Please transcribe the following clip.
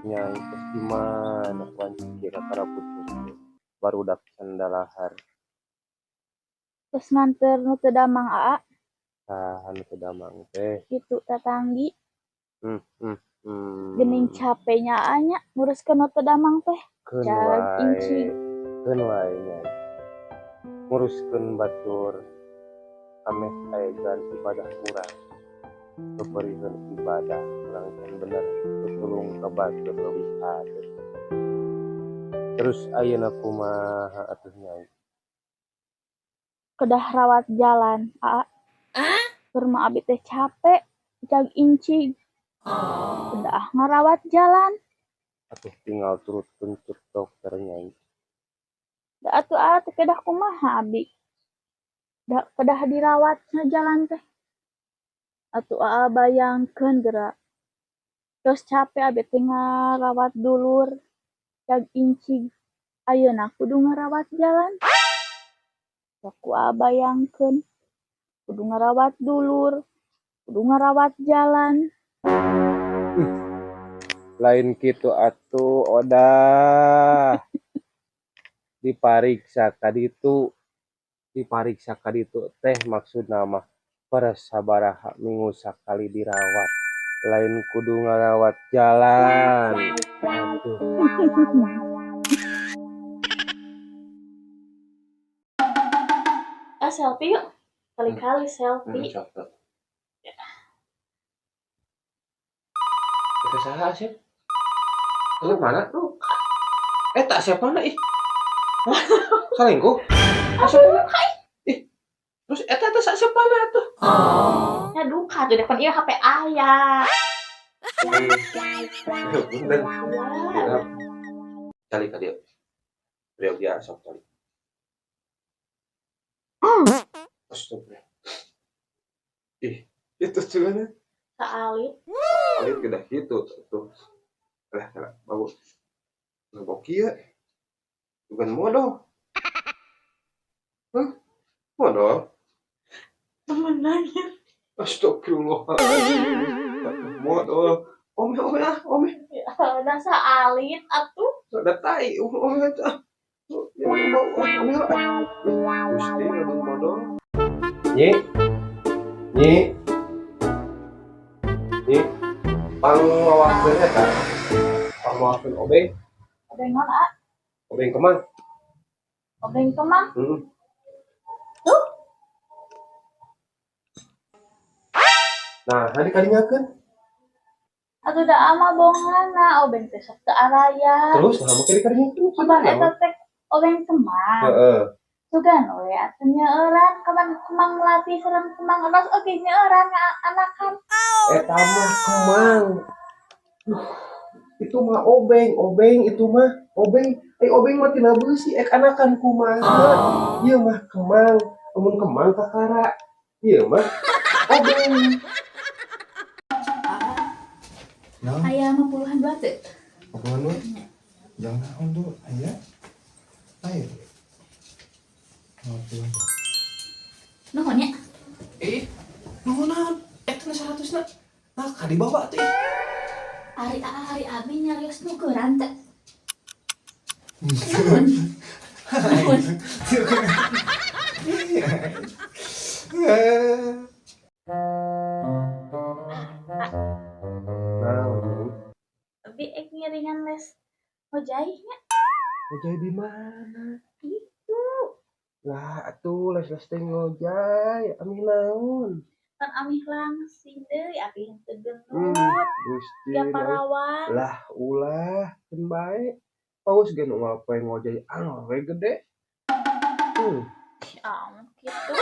Nyai, terus gimana wanci kira pucuk barudak can dalahar. Terus nganter nu teu damang, Aa. Tah, anu teu damang teh? Kitu tatanggi. Geuning capenya Aa nya nguruskeun nu teu damang teh. Keun Cag wae. incing. Keun wae, Nyai. Nguruskeun batur ameh aegan ibadah urang. Peperiheun ibadah urang can bener, tutulung ka batur leuwih hade. Terus ayeuna kumaha atuh, Nyai? Kedah rawat jalan, Aa. Keur mah abi teh capek cag incing. Kedah ngarawat jalan. Atuh tinggal turutkeun cek dokter, Nyai. Da atuh Aa teh kedah kumaha abi? Da kedah dirawat nya jalan teh. Atuh Aa bayangkeun geura. Terus capek abi teh ngarawat dulur cag incing. Ayeuna kudu ngarawat jalan. Sok ku Aa bayangkeun. Kudu ngarawat dulur, kudu ngarawat jalan. Lain kitu atuh, Odah. Dipariksa ka ditu, dipariksa ka ditu teh maksudna mah peres sabaraha minggu sakali dirawat. Lain kudu ngarawat jalan. Aduh. Ah, selfie yuk. Kali-kali selfie. Cakep. Itu saha sih? Lu mana? Luka. Tak siapa mana ih? Hah? Selingkuh? Ah, siapa mana? Ih. Terus eta teh sak siapa mana tuh? Ya duka tuh depan ieu HP aya. Punten. Ya. Cali ka dieu. Beliau dia sok cali. Astagfirullah. Ih, itu cuman Saalit. Alit kedah gitu tuh. Lah, lah, bau. Bau kieu. Bukan modal. Hah? Modal? Temenannya. Astagfirullahaladzim. Modal. Ome, ome, ah, ome. Ya, udah saalit atuh. Udah tai, ome, ome, ah. Ya, bau, ah, ome, ah. Gusti, aduh, modal. Nyi. Nyi. Nyi. Pangmawakeun eta. Pangmawakeun obeng. Obeng naon, ah? Obeng kemang. Obeng kemang? Heeh. Tuh. Nah, tadi kalingakeun. Atuh da ama bongana obeng teh sok teu araya. Terus nah make dikalingakeun. Kapan eta teh obeng kemang? Heeh. Sugan we atuh nyeueuran kapan kemang melati sareng kemang eros oge nyeueuran anakan. Eta mah kemang. Duh, itu mah obeng, obeng itu mah obeng. Obeng mah tina beusi ek anakan kumaha. Ieu mah kemang, lamun kemang kakara. Ieu mah obeng. Naon? Aya 52 teu? 52? Jangan naon tuh, aya. Aya. 52. Nuhun nya. Nuhun naon? Eta na 100 na. Nah, ka dibawa tuh. Ari aa, ari abi nyarios nukeran teh. Nuhun. Nuhun. Naon? Abi ek ngiringan les ngojay nya. Ngojay di mana? Itu. Lah atuh les-les teh ngojay, amih naon? Kan amih langsing deui abi henteu genut. Gusti, Tiap parawan. Lah ulah keun bae. Paus ge nu ngapain ngojay angel we gede. Ya, kitu.